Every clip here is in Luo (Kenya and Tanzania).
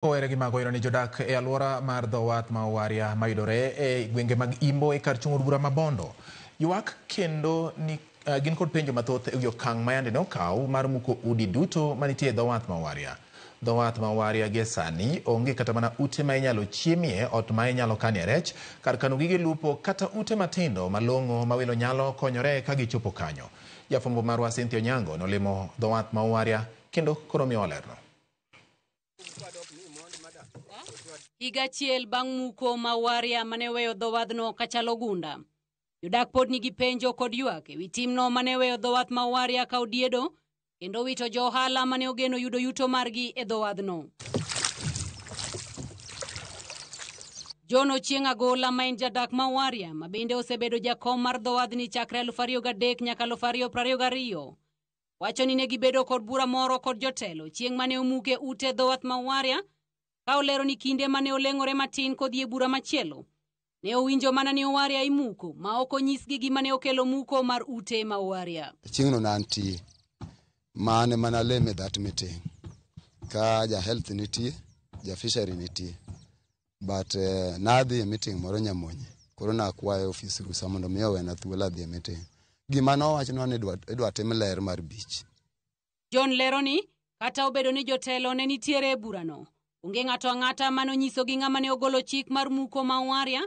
Owere gi mago ero ni jodak e alwora mar dho wath ma Owaria mayudore e gwenge mag Imbo e kar chung' od bura ma Bondo ywak kendo ni gin kod penjo mathoth e wi okang' ma yande ne okaw mar muko udi duto manitie e dho wath ma Owaria. Dho wath ma Owaria gie sani onge kata mana ute ma inyalo chiemie, ot ma inyalo kanie rech, kar kano gige lupo kata ute matindo malong'o ma welo nyalo konyore ka gichopo kanyo. Jafwambo marwa Cynthia Onyango nolimo dho wath ma Owaria kendo koro miyowa lerno. Higa achiel bang' muko ma Owaria mane oweyo dho wadhno kachalo gunda. Jodak pod nigi penjo kod ywak ewi timno mane oweyo dho wath ma Owaria ka odiedo kendo wito jo ohala mane ogeno yudo yuto margi e dho wadhno. John Ochieng' Agola ma en jadak ma Owaria ma bende osebedo jakom mar dho wadhni chakre 2003 nyaka 2022 wacho ni ne gibedo kod bura moro kod jotelo chieng' mane omuke ute dho wath ma Owaria ka olero ni kinde mane oleng'ore matin kodhi e bura machielo ne owinjo mana ni Owaria imuko ma ok onyisgi gima ne okelo muko mar ute ma Owaria. Chieng'no ne antie mane mana leme that meeting ka ja health nitie, ja fishery nitie, but nadhi e meeting moro Nyamonye, koro nakwayo ofis rusa mondo mi owena thuolo adhi e meeting. Gima nowachnwa ni idwa tim ler mar beach. John lero ni kata obedo ni jotelo ne nitiere e burano, onge ng'ato ang'ata manonyisogi ng'ama ne ogolo chik mar muko ma Owaria,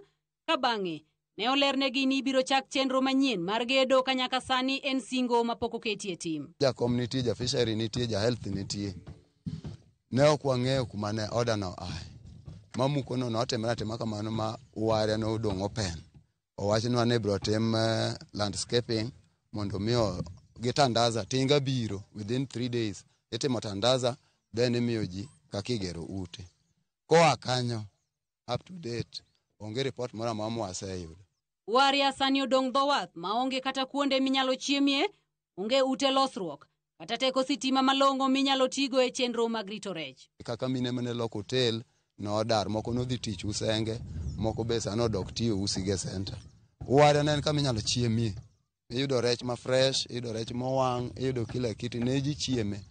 ka bang'e ne olernegi ni ibiro chak chenro manyien mar gedo ka nyaka sani en singo mapok oketie tim. Jakom nitie, ja fishery nitie, ja health nitie. Ne ok wang'eyo kuma ne order no ae. Mamuko no notimre atima kamano ma Owaria nodong' open. Owachnwa ni ibiro tim landscaping mondo mi gitandaza tinga biro within 3 days. Itimo tandaza then imiyo ji kaka igero ute. Koa kanyo up to date onge report moro amora mwaseyudo. Owaria sani odong' dho wath maonge kata kuonde minyalo chiemie, onge ute losruok, kata teko sitima malong'o minyalo tigo e chenro mag rito rech. Kaka mine mane loko hotel nodar, moko nodhi tich Usenge, moko be sani odok tiyo Usige Center. Owaria ne en kama inyalo chiemie. Iyudo rech ma fresh, iyudo rech mowang', iyudo kila kitu, ne ji chieme.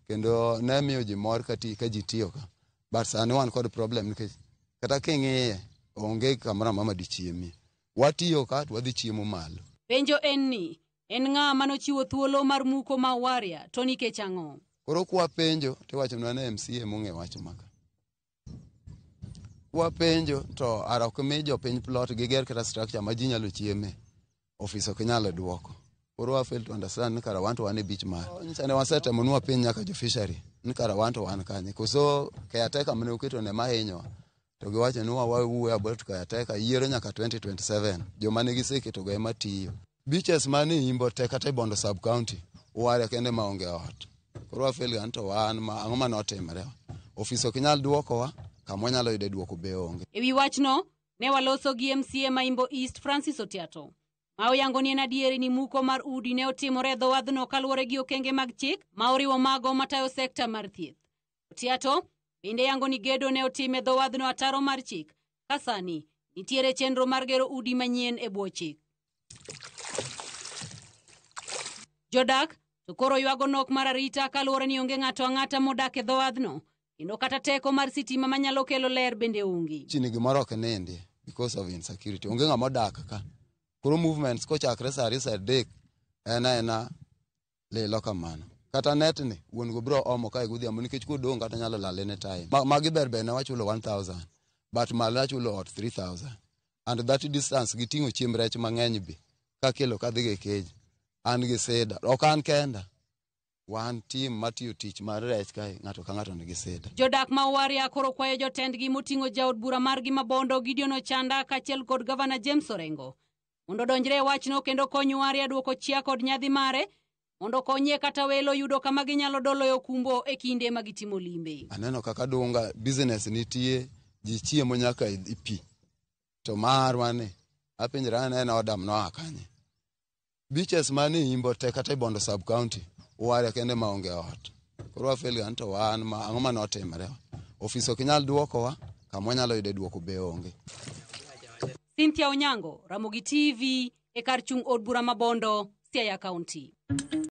Kendo ne miyo ji mor ka ji tiyo ka. But sani wan kod problem nikech kata king'iye onge kamoro amora ma dichiemie. Watiyo ka to wadhi chiemo malo. Penjo en ni, en ng'a manochiwo thuolo mar muko ma Owaria to nikech ang'o? Koro kwa penjo tiwachonwa ni MCA mong'e wach maka. Kwa penjo to ara ok mi jopiny plot giger kata structure ma ji nyalo chieme. Ofis ok nyal duoko. Koro wa fail to understand ni kara wan to wan e beach mar. Nyicha ne wasetemo nwa piny nyaka jo fishery ni kara wan to wan kanye. Koso caretaker mane oketo ne mahinyowa. To giwacho ni wawuoyo about caretaker yiero nyaka 2027. Joma ne giseketo go ema tiyo. Beaches mane Imbo te kata e Bondo sub county Owaria kende maonge ot. Koro wa fail ga ni to wan ma ang'o mane otimre. Ofis ok nyal duokowa, kama wanyalo yude duoko be onge. E wi wachno, ne waloso gi MCA ma Imbo East Francis Otiato, ma oyango ni en adieri ni muko mar udi ne otimore e dho wadhno kaluwore gi okenge mag chik ma oriwo mago matayo sekta mar thieth. Otiato bende yango ni gedo ne otim e dho wadhno ataro mar chik, ka sani nitiere chenro mar gero udi manyien e bwo chik. Jodak to koro ywago nok mar arita kaluwore ni onge ng'ato ang'ata modak e dho wadhno, kendo kata teko mar sitima manyalo kelo ler bende onge. Chini gimoro ok nindi because of insecurity. Onge ng'ama odak ka. Koro movements kochakre saa ariyo saa adek en aena lilo kamano. Kata net ni wuon go biro omo kae godhiambo nikech kodong' kata nyalo lal any time. Magi ber ber ne wachulo 1000 but malo achulo ot 3000 and that distance giting'o chiemb rech mang'eny be kakelo kadhi go e keja. An gi sida, ok an kenda. Wan team matiyo tich mar rech kae, ng'ato ka ng'ato nigi sida. Jodak ma Owaria koro kwayo jotendgi moting'o jaod bura margi ma Bondo Gideon Ochanda kaachiel kod Gavana James Orengo mondo odonjre e wachno kendo kony Owaria duoko chia kod nyadhi mare mondo okonyie kata welo yudo kama ginyalo doloe okumbo e kinde ma gitimo limbe. Aneno kaka dunga business nitie, ji chiemo nyaka e pi. To marwa ni apenjora ni en order noa kanye. Beaches mane Imbo te kata e Bondo sub county Owaria kende maonge ot. Koro wa fail ga ni to wan ma ang'o mane otimre. Ofis ok nyal duokowa, kama wanyalo yude duoko be onge. Cynthia Onyango, Ramogi TV, e kar chung' od bura ma Bondo, Siaya County.